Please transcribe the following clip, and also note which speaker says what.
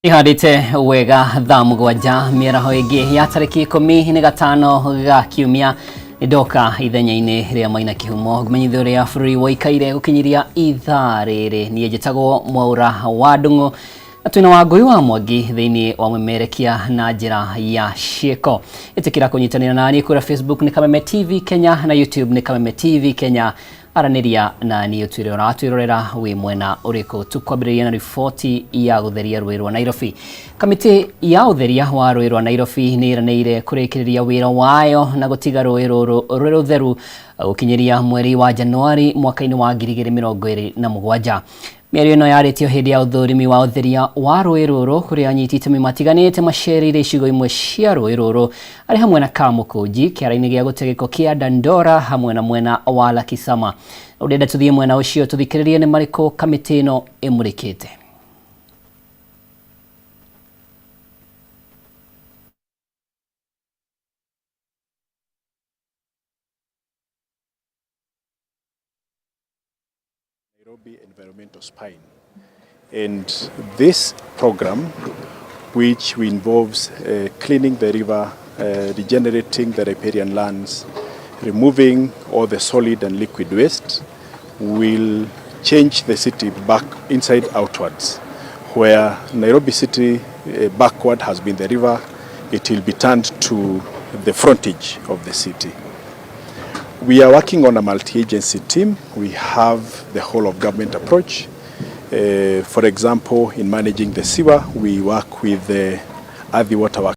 Speaker 1: Ihandĩte wega thaa 7 mĩaraho ĩngĩ ya tarĩki 15 ga kiumia ndoka ithenya-inĩ rĩa Maina Kĩhumo ngũmenyithia ũrĩa bũrũri woikaire gũkinyĩria ithaa rĩrĩ. Niĩ njĩtagwo Mwaura wa Ndung'u na twĩna Wangũi wa Mwangi thĩinĩ wa mwĩmerekia na njĩra ya ciĩko. Ĩtĩkĩra kũnyitanĩra naniĩ kũrĩa Facebook nĩ Kameme TV Kenya na YouTube nĩ Kameme TV Kenya. Aranĩria na niĩ ũtwĩre ũratwĩrorera wĩ mwena ũrĩkũ. Tũkwambĩrĩria na riboti ya gũtheria rũĩ rwa Nairobi. Kamĩtĩ ya ũtheria wa rũĩ rwa Nairobi nĩ ĩranĩire kũrĩkĩrĩria wĩra wayo na gũtiga rũĩ rũrũ rwĩ rũtheru gũkinyĩria mweri wa Januari mwaka-inĩ wa 2027. Mĩario ĩno yarĩtio hĩndĩ ya ũthũrimi wa ũtheria wa rũĩ rũrũ kũrĩa anyiti itemi matiganĩte macereire icigo imwe cia rũĩ rũrũ arĩ hamwe na Kamũkũnji, kĩara-inĩ gĩa gũte gĩko kĩa Dandora hamwe na mwena wa Lakisama. Ũrenda tũthiĩ mwena ũcio tũthikĩrĩrie nĩ marĩkũ kamĩtĩ ĩno ĩmũrĩkĩte.
Speaker 2: Nairobi Environmental Spine. And this program, which involves cleaning the river, regenerating the riparian lands, removing all the solid and liquid waste, will change the city back inside outwards. Where Nairobi City backward has been the river, it will be turned to the frontage of the city. We are working on a multi-agency team. We have the whole of government approach. For example, in managing the sewer, we work with the Athi Water Works.